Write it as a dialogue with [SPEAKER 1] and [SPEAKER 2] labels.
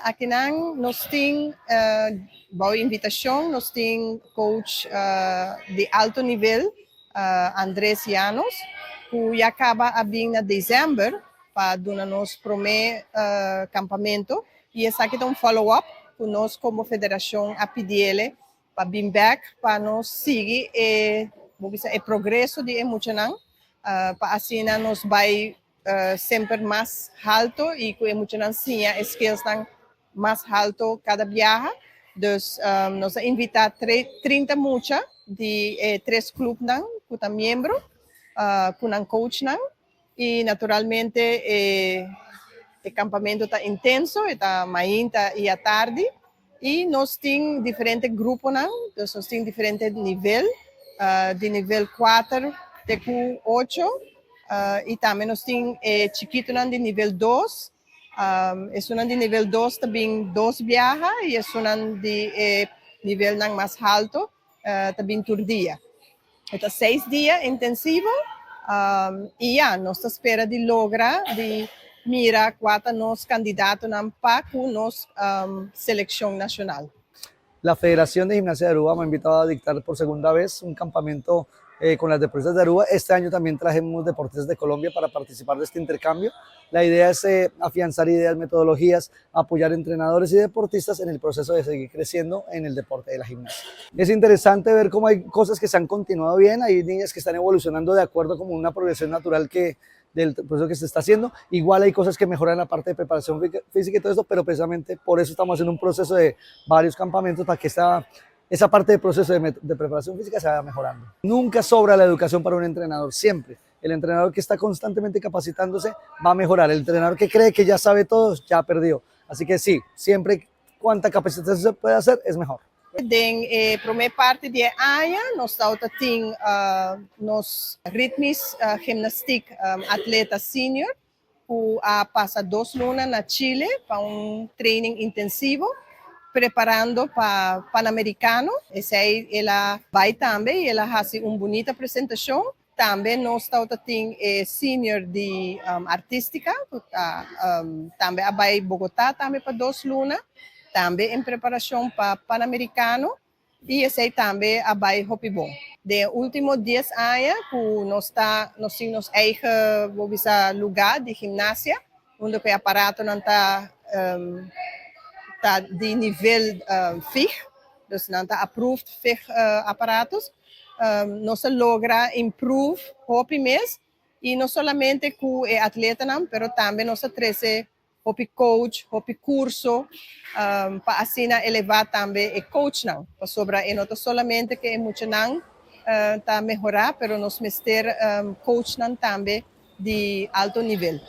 [SPEAKER 1] Akinan nos tin bou invitacion, nos tin coach di alto nivel, Andrés Llanos, cu ya caba a bin na december pa duna nos prome campamento y esaki ta un follow-up cu nos como federacion a pidi'e pa bin back pa nos sigui e, ban bisa, e progreso di e muchanan, pa asina nos bay semper mas halto y cu e muchanan siña skills nan mas halto cada biaha. Dus nos a invita 30 mucha di tres clubnan cu ta miembro, cu nan coachnan y naturalmente e campamento ta intenso, ta mainta y atardi y nos tin diferente gruponan, dus nos tin diferente nivel, di nivel 4 te 8, y tambe nos tin chikitonan di nivel 2. Esunnan di nivel 2 tambe dos biaha y esunnan di nivel nan mas halto tambe tur dia. Anto, 6 dia intensivo y ya, nos ta spera di logra di mira cua ta nos candidatonan pa nos seleccion nacional.
[SPEAKER 2] La Federación de Gimnasia de Aruba me ha invitado a dictar por segunda vez un campamento con las deportistas de Aruba. Este año también trajimos deportistas de Colombia para participar de este intercambio. La idea es afianzar ideas, metodologías, apoyar entrenadores y deportistas en el proceso de seguir creciendo en el deporte de la gimnasia. Es interesante ver cómo hay cosas que se han continuado bien, hay niñas que están evolucionando de acuerdo como una progresión natural que del proceso que se está haciendo. Igual hay cosas que mejoran la parte de preparación física y todo eso, pero precisamente por eso estamos haciendo un proceso de varios campamentos para que esa parte del proceso de preparación física se vaya mejorando. Nunca sobra la educación para un entrenador, siempre. El entrenador que está constantemente capacitándose va a mejorar. El entrenador que cree que ya sabe todo, ya perdió. Así que sí, siempre cuanta capacitación se puede hacer es mejor.
[SPEAKER 1] Den prome parti di aña, nos tin nos ritmisch gymnastiek atleta senior, cu a pasa 2 luna na Chile pa un training intensivo, preparando pa Panamericano. Esey el a bay tambe y el a haci un bunita presentacion. Tambe nos tin senior di artistica, tambe a bay Bogotá tambe pa 2 luna, tambe den preparacion pa Panamericano y esey tambe a bay hopi bon. Den ultimo 10 aña, cu nos ta, nos tin nos eigen lugar di gimnasia, unda e aparatonan ta di nivel FIG, dus nan ta approved FIG aparatos, nos a logra improve hopi mes y no solamente cu e atletanan, pero tambe nos a trece hopi coach, hopi curso, pa asina eleva tambe e coachnan, pasobra e no solamente cu e muchanan ta mehora, pero nos mester coachnan tambe di alto nivel.